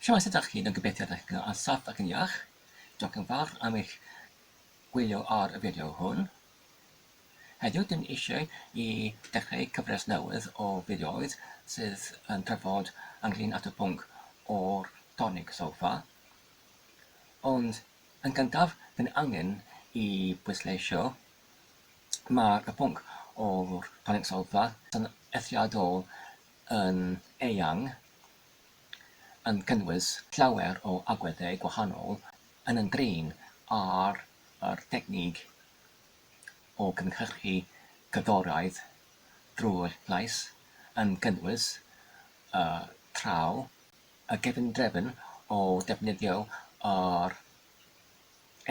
Shwmae, sut dach chi? Dwi'n gobeithio dach chi'n yn saff ac yn iach. Diolch yn fawr am eich gwylio ar y fideo hwn. Heddiw dwi'n eisiau i dechrau cyfres newydd o fideoedd sydd yn trafod ynglyn at y pwnc o'r tonic sol-ffa. Ond yn gyntaf dwi'n angen i bwysleisio mae'r y pwnc o'r tonic sol-ffa yn eithriadol yn eang yn cynnwys llawer o agweddau gwahanol yn ymdrin â'r yr techneg o gynhyrchu cerddoriaeth drwy'r llais, yn cynnwys y traw, y gyfundrefn o ddefnyddio yr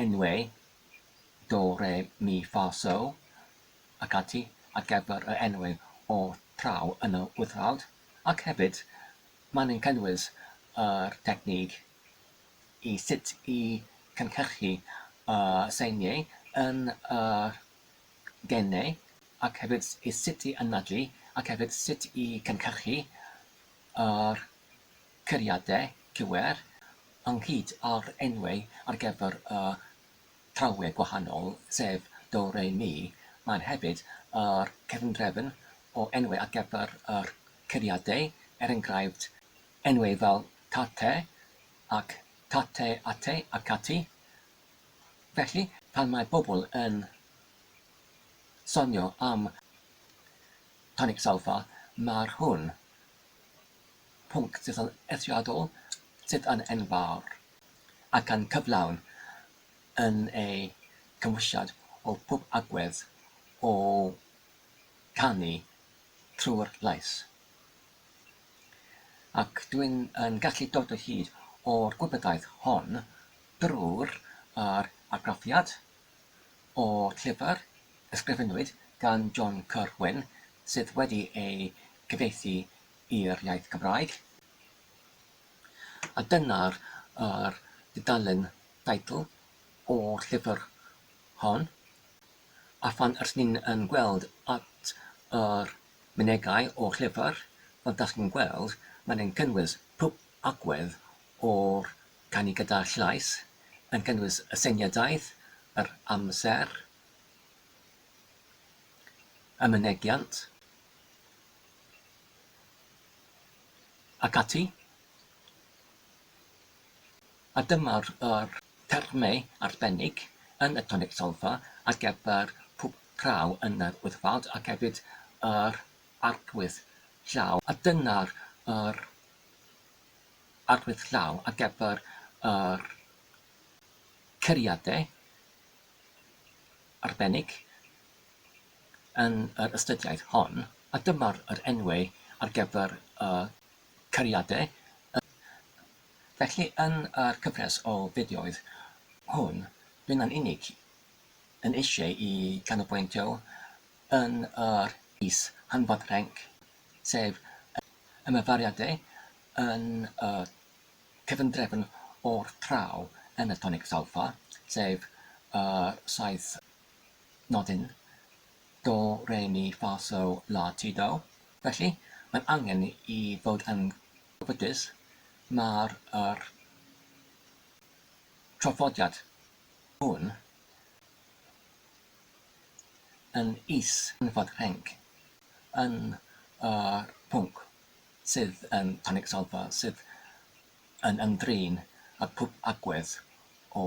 enwau do, re, mi, ffa, so, ac ati ar gyfer yr enwau o'r traw yn y wythrawd, ac hefyd Mae'n yn cynnwys yr techneg i sut i cynhyrchu y seiniau yn yr gennau ac hefyd i sut i anadlu ac hefyd sut i cynhyrchu yr curiadau cywir ynghyd â'r enwau ar gyfer y trawiau gwahanol, sef Do Re Mi. Mae'n hefyd yr cefndrefn o enwau ar gyfer yr curiadau, er enghraifft, enwau fel Tate ac Tate Ate ac ati. Felly, pan mae pobl yn sonio am tonic sol-ffa, mae'r hwn pwnc sydd yn eithriadol, sydd yn enfawr ac yn cyflawn yn ei cymhwysiad o pob agwedd o canu trwy'r llais. Ac dwi'n yn gallu dod o hyd o'r gwybodaeth hon drwy'r yr argraffiad o'r llyfr ysgrifennwyd gan John Curwen sydd wedi ei gyfieithu i'r iaith Gymraeg. A dyna'r yr dudalen deitl o'r llyfr hon. A phan ydyn ni'n yn gweld at yr mynegai o'r llyfr, fel dach chi'n gweld, mae'n yn cynnwys pob agwedd o'r canu gyda llais, yn cynnwys y syniadaeth, yr amser, y mynegiant, ac ati. A dyma'r yr termau arbennig yn y tonic sol-ffa ar gyfer pob traw yn yr wythfawd ac hefyd yr arwydd llaw. A dyna'r yr arwydd llaw ar gyfer yr curiadau arbennig yn yr astudiaeth hon. A dyma'r yr enwau ar gyfer y curiadau. Felly yn yr cyfres o fideoedd hwn, dwi'n yn unig yn eisiau i ganolbwyntio yn yr is hanfod rhenc, sef ymarferiadau yn y cyfundrefn o'r traw yn y tonic sol-ffa, sef y saeth nodyn do, re, mi, ffa, so, la, ti, do. Felly, mae'n angen i fod yn gwybodus Mae'r yr traddodiad hwn yn is hanfod rhenc yn y pwnc sydd yn tonic sol-ffa sydd yn ymdrin â pob agwedd o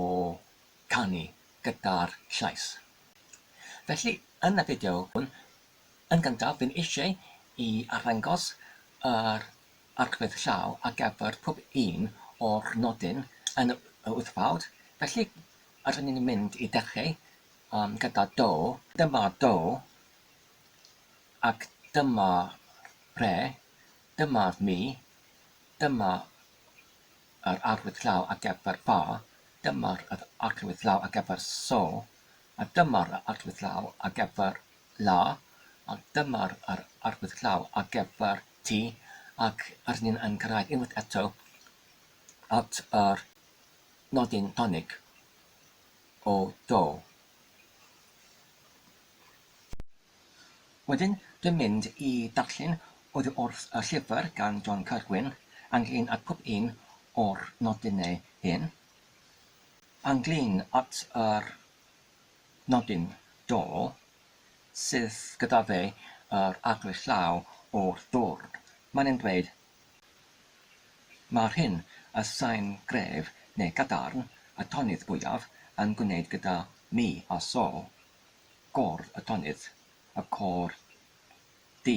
canu gyda'r llais. Felly, yn y fideo hwn, yn gyntaf fi'n eisiau i arddangos yr archfydd llaw ar gyfer pob un o'r nodyn yn y wythfawd, felly rydyn ni'n mynd i dechrau um, gyda do. Dyma do, ac dyma re, dyma mi, dyma yr arwydd llaw ar gyfer ffa, dyma'r arwydd llaw ar gyfer so, a dyma'r arwydd llaw ar gyfer la, a dyma'r arwydd llaw ar gyfer ti, ac rydyn ni'n yn cyrraedd unwaith eto at yr nodyn tonig o do. Wedyn, dwi'n mynd i darllen oddi wrth y llyfr gan John Curwen ynglyn â pob un o'r nodynau hyn. Ynglŷn at yr nodyn do, sydd gyda fe yr arwydd llaw o'r dwr, mae'n e'n dweud, Mae'r hyn y sain gref neu gadarn y tonydd fwyaf yn gwneud gyda mi a so, gor y tonydd, y côr du.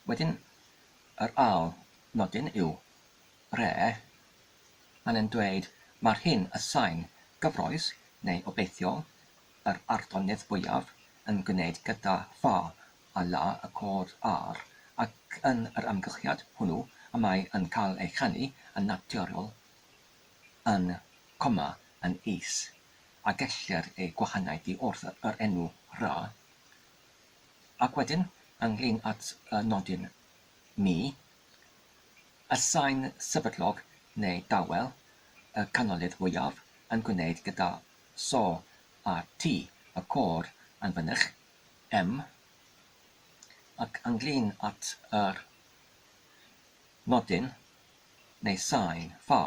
Wedyn yr ail nodyn yw re, mae'n e'n dweud mae'r hyn y sain gyffrous neu obeithiol yr ardonydd fwyaf yn gwneud gyda ffa a la y côr ar, ac yn yr amgylchiad hwnnw y mae yn cael ei chanu yn naturiol yn coma yn is, a gellir ei gwahaniaethu wrth yr enw ra. Ac wedyn, ynglŷn at y nodyn mi, y sain sefydlog neu dawel, y canolydd fwyaf, yn gwneud gyda so a ti y côr yn fynych, M, ac ynglŷn at yr nodyn neu sain ffa,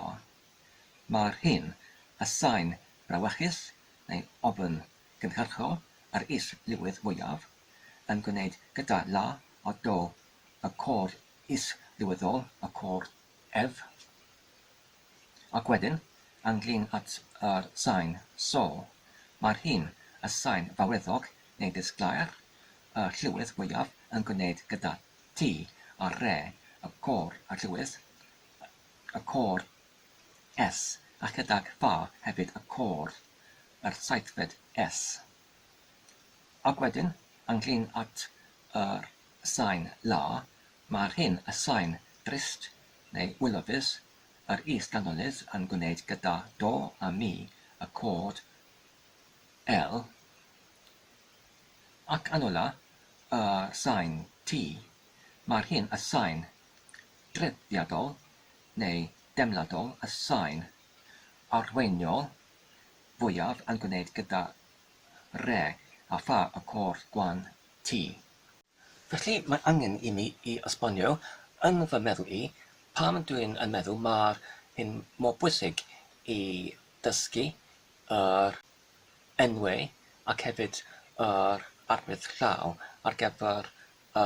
mae'r hyn y sain brawychus neu ofn gynhyrchol yr is-lywydd fwyaf yn gwneud gyda la a do y côr is-lywyddol, y côr ef. Ac wedyn, ynglŷn at yr sain so, mae'r hyn y sain fawreddog neu ddisglair, y llywydd fwyaf yn gwneud gyda ti a re y côr y llywydd, y côr S, a chydag ffa hefyd y côr, yr saethfed S. Ac wedyn, ynglŷn at yr sain la, mae'r hyn y sain drist neu wylofus, yr is-ganolydd yn gwneud gyda do a mi y côd L, ac yn ola, y sain ti, mae'r hyn y sain draddodiadol neu deimladol y sain arweiniol fwyaf yn gwneud gyda re a pha y côr gwan ti. Felly mae angen i mi i esbonio yn fy meddwl i pam dwi'n yn meddwl mae'r hyn mor bwysig i dysgu yr enwau ac hefyd yr arwydd llaw ar gyfer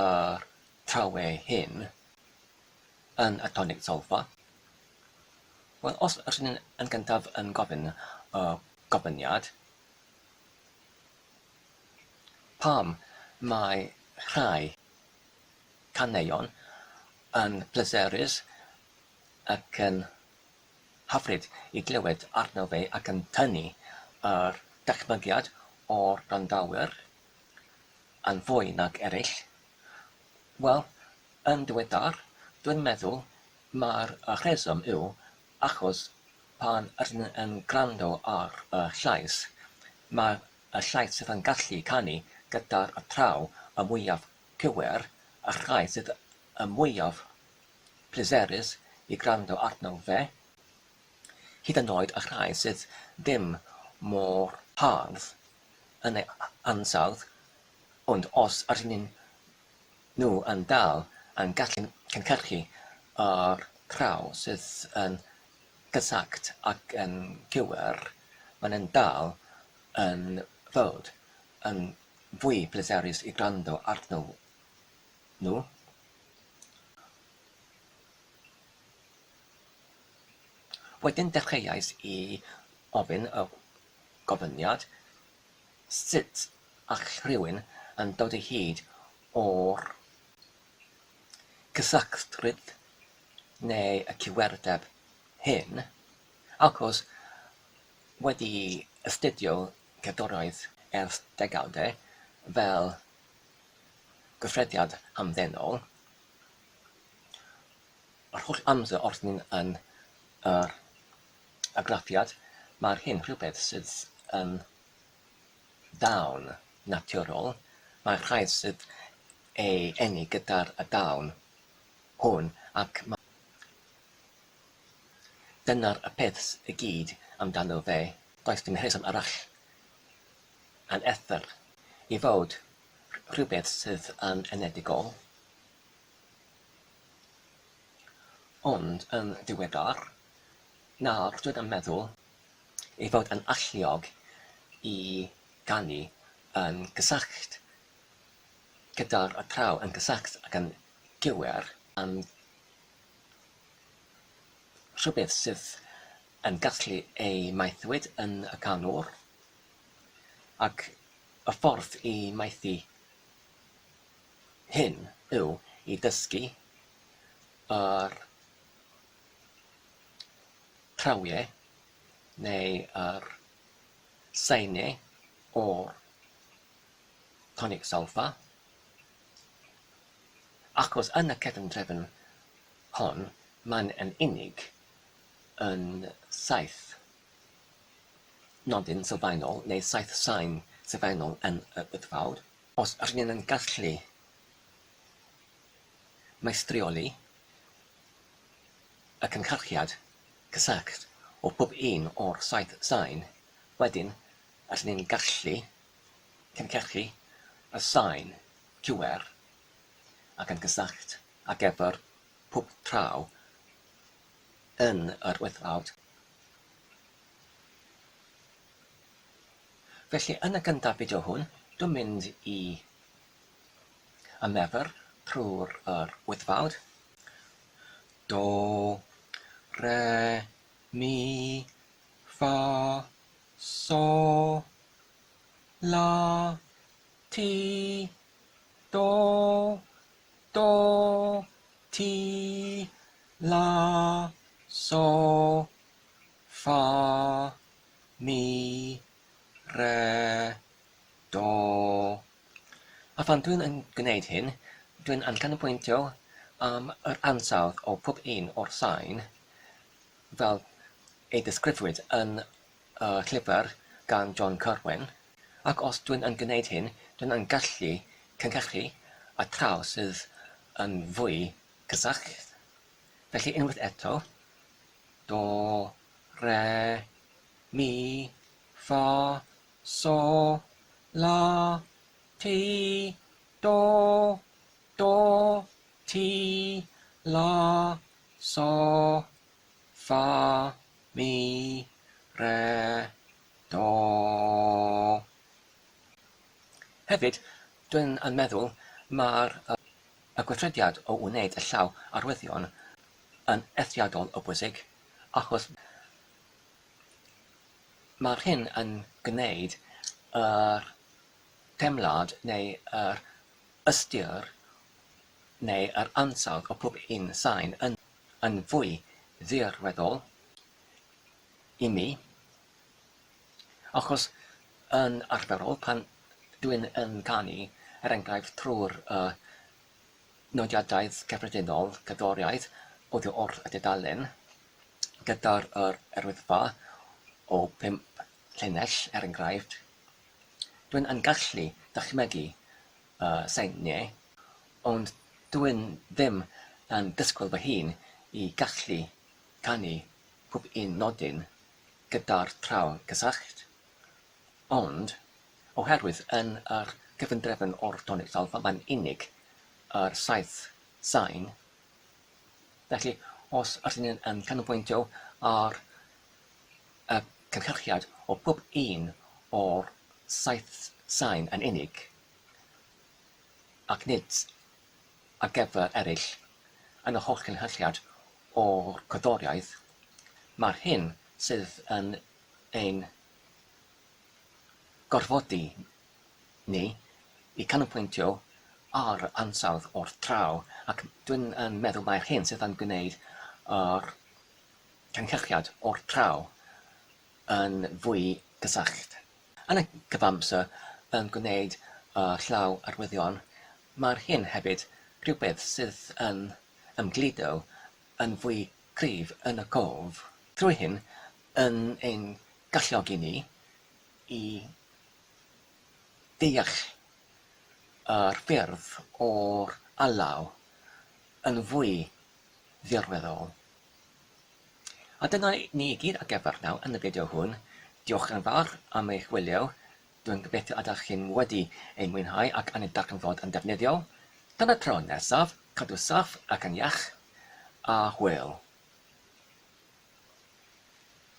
yr trawau hyn yn y tonic solfa? Wel, os ydyn ni'n yn gyntaf yn gofyn y gofyniad, pam mae rhai caneuon yn pleserus ac yn hyfryd i glywed arno fe ac yn tynnu yr dychmygiad o'r gwrandawyr yn fwy nag eraill? Wel, yn ddiweddar, dwi'n meddwl mai'r rheswm yw achos pan ydyn yn gwrando ar y llais, mae'r llais sydd yn gallu canu gyda'r traw y mwyaf cywir, y rhai sydd y mwyaf pleserus i gwrando arno fe, hyd yn oed y rhai sydd ddim mor hardd yn ei ansawdd, ond os ydyn nhw yn dal yn gallu cynhyrchu yr traw sydd yn gysact ac yn gywir, maen nhw'n dal yn fod yn fwy pleserus i gwrando arno nhw. Wedyn dechreuais i ofyn y gofyniad, sut all rhywun yn dod o hyd o'r cysylltrwydd neu y cywirdeb hyn, achos wedi astudio cerddoriaeth ers degawdau fel gweithrediad hamddenol, yr holl amser os ni'n yn yr argraffiad, mae'r hyn rhywbeth sydd yn ddawn naturiol, mae rhai sydd ei eni gyda'r y dawn hwn ac mae dyna'r y peth i gyd amdano fe, does dim rheswm arall yn ethr i fod rhywbeth sydd yn enedigol. Ond yn ddiweddar, nawr dwi'n yn meddwl ei fod yn alluog i ganu yn gysyllт gyda'r traw yn gysyllт ac yn gywir am rhywbeth sydd yn gallu ei maethwyd yn y canwr, ac y ffordd i maethu hyn yw i ddysgu yr trawiau neu yr seiniau o'r tonic solfa, achos yn y cefndrefn hon mae'n yn unig yn saith nodyn sylfaenol neu saith sain sylfaenol yn y wythfawd. Os ydyn ni'n gallu meistrioli y cynhyrchiad cyswllt o bob un o'r saith sain, wedyn ydyn ni'n gallu cynhyrchu y sain cywir ac yn gyswllt ar gyfer pob traw yn yr wythfawd. Felly yn y gyntaf fideo hwn, dwi'n mynd i ymarfer trwy'r yr wythfawd. Do, re, mi, ffa, so, la, ti, do, do, ti, la, so, ffa, mi, re, do. A phan dwi'n yn gwneud hyn, dwi'n yn canolbwyntio am yr ansawdd o pob un o'r sain fel ei ddisgrifiwyd yn y llyfr gan John Curwen, ac os dwi'n yn gwneud hyn, dwi'n yn gallu cynhyrchu y traw sydd yn fwy cyswllt. Felly unwaith eto, do, re, mi, ffa, so, la, ti, do, do, ti, la, so, ffa, mi, re, do. Hefyd, dwi'n yn meddwl mae'r y gweithrediad o wneud y llaw arwyddion yn eithriadol o bwysig, achos mae'r hyn yn gwneud yr teimlad neu yr ystyr neu yr ansawdd o pob un sain yn yn fwy ddirweddol i mi, achos yn arferol pan dwi'n yn canu, er enghraifft trwy'r y nodiadaeth cyffredinol cerddoriaeth oddi wrth y dudalen gyda'r yr arwyddfa o pump llinell, er enghraifft, dwi'n yn gallu dychmygu y seiniau, ond dwi'n ddim yn disgwyl fy hun i gallu canu pob un nodyn gyda'r traw cyswllt. Ond, oherwydd yn yr cyfundrefn o'r tonic solfa mae'n unig yr saith sain, felly os ydyn ni'n yn canolbwyntio ar y cynhyrchiad o bob un o'r saith sain yn unig, ac nid ar gyfer eraill yn y holl gynhyrchiad o'r cerddoriaeth, mae'r hyn sydd yn ein gorfodi ni i canolbwyntio ar ansawdd o'r traw, ac dwi'n yn meddwl mai'r hyn sydd yn gwneud yr cynhyrchiad o'r traw yn fwy gysyllт. Yn y cyfamser yn gwneud y llaw arwyddion, mae'r hyn hefyd rhywbeth sydd yn ymgludo yn fwy cryf yn y cof. Trwy hyn, yn ein galluogi ni i ddeall yr ffyrdd o'r alaw yn fwy ddirweddol. A dyna ni i gyd ar gyfer nawr yn y fideo hwn. Diolch yn fawr am eich gwylio. Dwi'n gobeithio ydych chi'n wedi ei mwynhau ac yn ei darganfod yn defnyddiol. Tan y tro nesaf, cadw saff ac yn iach. A hwyl.